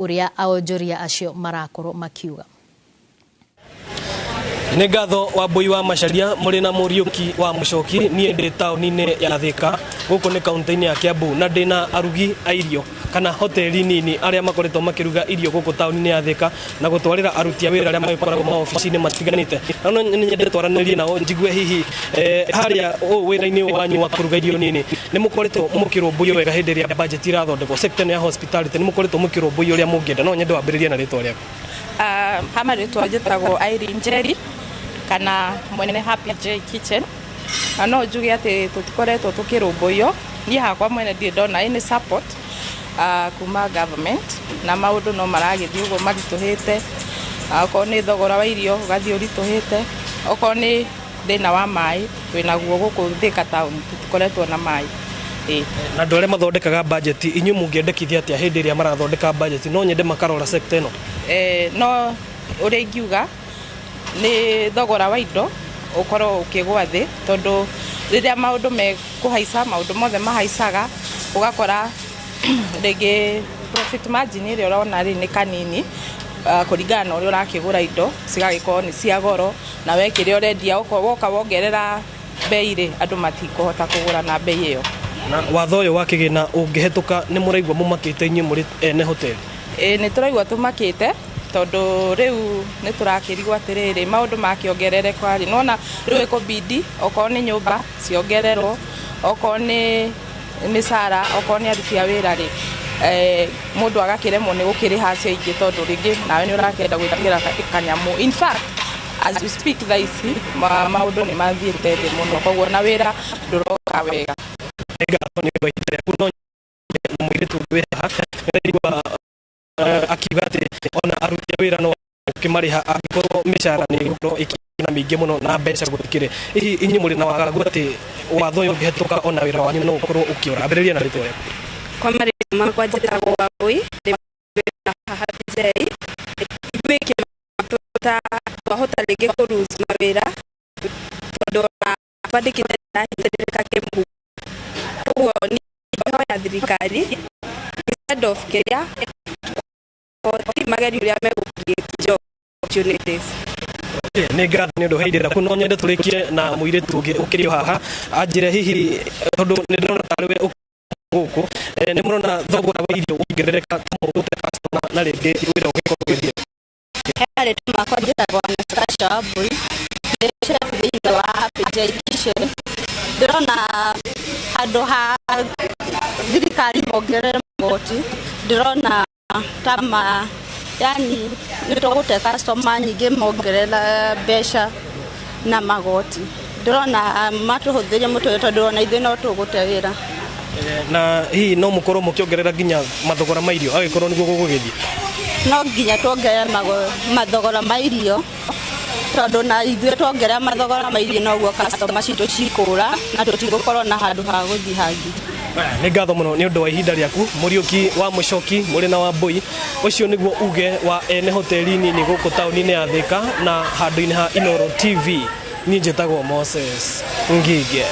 Ũrĩa aonjoria acio marakorwo makiuga. Nĩ ngatho wa Mbui wa Macharia mũrĩ na Mũriũki wa Mũcoki. Niĩ ndĩ taũni-inĩ ya Thika, gũkũ nĩ kaunti-inĩ ya Kiambu, na ndĩna arugi a irio kana hoteli nini arĩa makoretwo makĩruga irio gũkũ taũni-inĩ ya Thika na gũtwarĩra aruti a wĩra arĩa magĩkoragwo maobici-inĩ matiganĩte. Na no nyende twaranĩrie nao njigue hihi harĩa wĩra-inĩ wanyu wa kũruga irio nini nĩ mũkoretwo mũkĩrũmbũiyo wega hĩndĩ ĩrĩa budget irathondekwo. Sector ĩno ya hospitality nĩ mũkoretwo mũkĩrũmbũiyo ũrĩa mũngĩenda? No nyende wambĩrĩrie na rĩtwa rĩaku. Ha marĩtwa njĩtagwo Irene Njeri kana mwene Happy J Kitchen, na no njuge atĩ tũtikoretwo tũkĩrũmbũiyo. Niĩ hakwa mwene ndirĩ ndona any support kuma government, na maũndũ no maragĩthiĩ ũguo maritũhĩte. Okorwo nĩ thogora wa irio ũgathiĩ ũritũhĩte, okorwo nĩ thĩna wa maĩ twĩnaguo gũkũ Thika town, tũtikoretwo na maĩ. Ĩĩ. Na andũ arĩa mathondekaga budget, inyuĩ mũngĩendekithia atĩa hĩndĩ ĩrĩa marathondeka budget? No nyende makarora sector ĩno. No ũrĩa ingiuga nĩ thogora wa indo ũkorwo ũkĩgwa thĩ, tondũ rĩrĩa maũndũ mekũhaica, maũndũ mothe mahaicaga, ũgakora rĩngĩ profit margin ĩrĩa ũrona rĩ nĩ kanini kũringana na ũrĩa ũrakĩgũra indo, cigagĩkorwo nĩ cia goro, na we kĩrĩa ũrendia woka wongerera bei rĩ, andũ matikũhota kũgũra na bei ĩyo. Na watho ũyũ wa kĩgĩna ũngĩhetũka, nĩ mũraigua mũmakĩte inyuĩ mũrĩ ene hoteli? Ĩĩ, nĩ tũraigua tũmakĩte, tondũ rĩu nĩ tũrakĩrigwo atĩrĩrĩ, maũndũ makĩongerereka rĩ, nĩwona rĩu ĩkũbidi okorwo nĩ nyũmba ciongererwo, okorwo nĩ mĩcara, okorwo nĩ aruti a wĩra rĩ, mũndũ agakĩremwo nĩ gũkĩrĩha acio aingĩ, tondũ rĩngĩ nawe nĩ ũrakĩenda gwĩtigĩra kanyamũ. In fact, as we speak thaa ici maũndũ nĩ mathiĩte thĩ mũno, koguo na wĩra ndũroka wega. Nĩ ngatho nĩ ũndũ wa ihinda rĩaku. No na mũirĩtu ũngĩ wĩ haha nĩndĩraigua akiuga atĩ ona aruti a wĩra no ũkĩmarĩha angĩkorwo mĩcara nĩ ĩgũkorwo ĩkĩna mĩingĩ mũno na mbeca gũtikĩrĩ. Hihi inyuĩ mũrĩ na wagagu atĩ watho ũyũ ũngĩhetũka ona wĩra wanyu no ũkorwo ũkĩũra? Ambĩrĩria na rĩtwa rĩaku. Kwa marĩtwa makwa njĩtagwo Wambui, ndĩ haha PJ. Ithuĩ ta twahota rĩngĩ kũ lose mawĩra, tondũ ona twandĩkĩte ndĩrahinyĩrĩrĩka kĩmũhuko. Koguo niĩ hoya thirikari instead of kĩrĩa magerio ũrĩa megũ create job opportunities. Nĩ ngatho nĩ ũndũ wa ihinda rĩaku. No nyende tũrĩkie na mũirĩtu ũngĩ ũkĩrĩ o haha anjĩre hihi, tondũ nĩ ndĩrona tarĩ we gũkũ, nĩ mũrona thogora wa irio ũngĩongerereka ta mũgũte customer na rĩngĩ wĩra ũngĩkorwo ũgĩthiĩ? He marĩtwa makwa njĩtagwo Anastasia Wambui, ndĩ chef thĩinĩ wa Happy J Kitchen. Ndĩrona handũ ha thirikari mongerere magoti, ndĩrona ta ma yani nĩ tũgũte customer nyingĩ mongerera mbeca na magoti. Ndĩrona matũhũthĩrie mũtũrĩre, tondũ ona ithuĩ no tũgũte wĩra. Na hihi no mũkorwo mũkĩongerera nginya mathogora ma irio angĩkorwo nĩguo gũgũgĩthiĩ? No nginya tuongerere mathogora ma irio, tondũ na ithuĩ tuongerera mathogora ma irio noguo customer citũ cikũra na tũtigũkorwo na handũ ha gũthiĩ hangĩ. Nĩ ngatho mũno nĩ ũndũ wa ihinda rĩaku. Mũriũki wa Mũcoki mũrĩ na Wambui, ũcio nĩguo uge wa ene hoteli nini gũkũ taũni-inĩ ya Thika na handũ-inĩ ha Inooro TV. Niĩ njĩtagwo Moses Ngige.